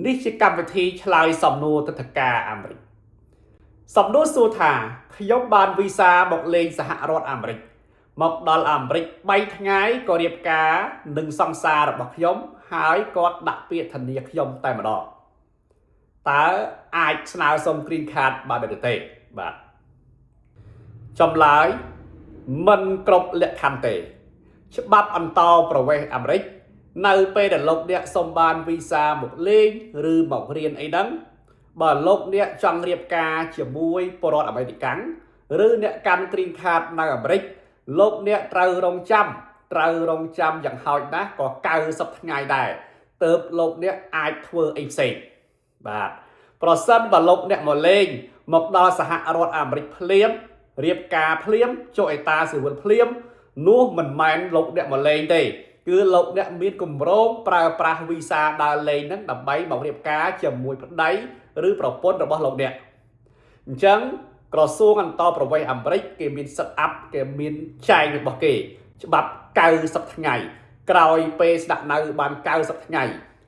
នេះជាកម្មវិធីឆ្លើយសំណួរទិដ្ឋាការអាមេរិកសំណួរសួរថាខ្ញុំបានវីសាមកលេងសហរដ្ឋអាមេរិកមកដល់អាមេរិក3ថ្ងៃក៏រៀបការនឹងសង្សាររបស់ខ្ញុំហើយគាត់ដាក់ពាក្យធានាខ្ញុំតែម្ដងតើអាចស្នើសុំ Green Card បានឬទេបាទចម្លើយមិនគ្រប់លក្ខខណ្ឌទេ ច្បាប់អន្តោប្រវេសន៍អាមេរិកនៅពេលដែលលោកអ្នកសុំបានវីសាមកលេងឬមករៀនអីហ្នឹងបើលោកអ្នកចង់រៀបការជាមួយពលរដ្ឋអាមេរិកាំងឬអ្នកកាន់ Green Card នៅអាមេរិកលោកអ្នកត្រូវរងចាំត្រូវរងចាំយ៉ាងហោចណាស់ក៏90ថ្ងៃដែរទើបលោកអ្នកអាចធ្វើអីផ្សេងបាទប្រសិនបើលោកអ្នកមកលេងមកដល់សហរដ្ឋអាមេរិកភ្លាមរៀបការភ្លាមចុះអេតាស៊ីវិលភ្លាម នោះមិនមែនលោកអ្នកមកលេងទេគឺលោកអ្នកមានគម្រោងប្រើប្រាស់វីសាដើរលេងហ្នឹងដើម្បីមករៀបការជាមួយប្តីឬប្រពន្ធរបស់លោកអ្នកអញ្ចឹងក្រសួងអន្តោប្រវេសន៍អាមេរិកគេមាន set up គេមានចែងរបស់គេ ច្បាប់90ថ្ងៃ ក្រោយពេលស្នាក់នៅបាន90ថ្ងៃ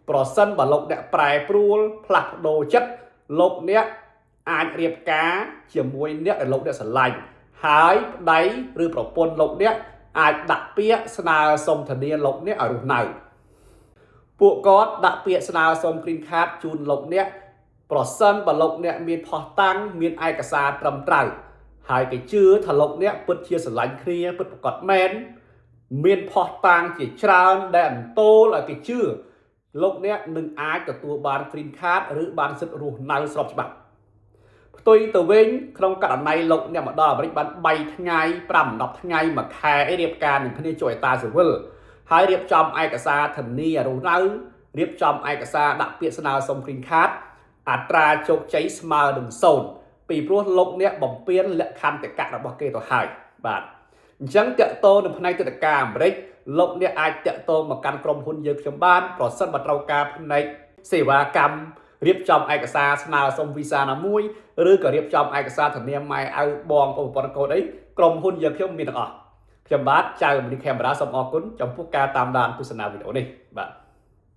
ប្រសិនបើលោកអ្នកប្រែប្រួលផ្លាស់ប្ដូរចិត្តលោកអ្នកអាចរៀបការជាមួយអ្នកដែលលោកអ្នកស្រឡាញ់ហើយប្តីឬប្រពន្ធលោកអ្នកអាចដាក់ពាក្យស្នើសុំធានាលោកអ្នកឲ្យរស់នៅ ពួកគាត់ដាក់ពាក្យស្នើសុំ Green Card ជូនលោកអ្នកប្រសិនបើលោកអ្នកមានភស្តុតាងមានឯកសារត្រឹមត្រូវហើយគេជឿថាលោកអ្នកពិតជាស្រឡាញ់គ្នាពិតប្រាកដមែនមានភស្តុតាងជាច្រើនដែលអន្ទោលឲ្យគេជឿលោកអ្នកនឹងអាចទទួលបាន Green Card ឬបានសិទ្ធិរស់នៅស្របច្បាប់ផ្ទុយទៅវិញក្នុងករណីលោកអ្នកមកដល់អាមេរិកបាន3ថ្ងៃ5 10ថ្ងៃមួយខែអីរៀបការនឹងគ្នាជួយអេតាស៊ីវិលហើយរៀបចំឯកសារធានារស់នៅរៀបចំឯកសារដាក់ពាក្យស្នើសុំ Green Card អត្រាជោគជ័យស្មើនឹង0ពីព្រោះលោកអ្នកបំពេញលក្ខន្តិកៈរបស់គេទៅហើយបាទអញ្ចឹងតកតោនៅផ្នែកទិដ្ឋាការអាមេរិកលោកអ្នកអាចតាក់ទងមកកាន់ក្រុមហ៊ុនយើងខ្ញុំបានប្រសិនបើត្រូវការផ្នែកសេវាកម្មរៀបចំឯកសារស្នើសុំវីសាណាមួយឬក៏រៀបចំឯកសារធានាម៉ែឪបងប្អូនប្រពន្ធកូនអីក្រុមហ៊ុនយើងខ្ញុំមានទាំងអស់ខ្ញុំបាទចៅមនីខេមរាសូមអរគុណចំពោះការតាមដានទស្សនាវីដេអូនេះបាទ។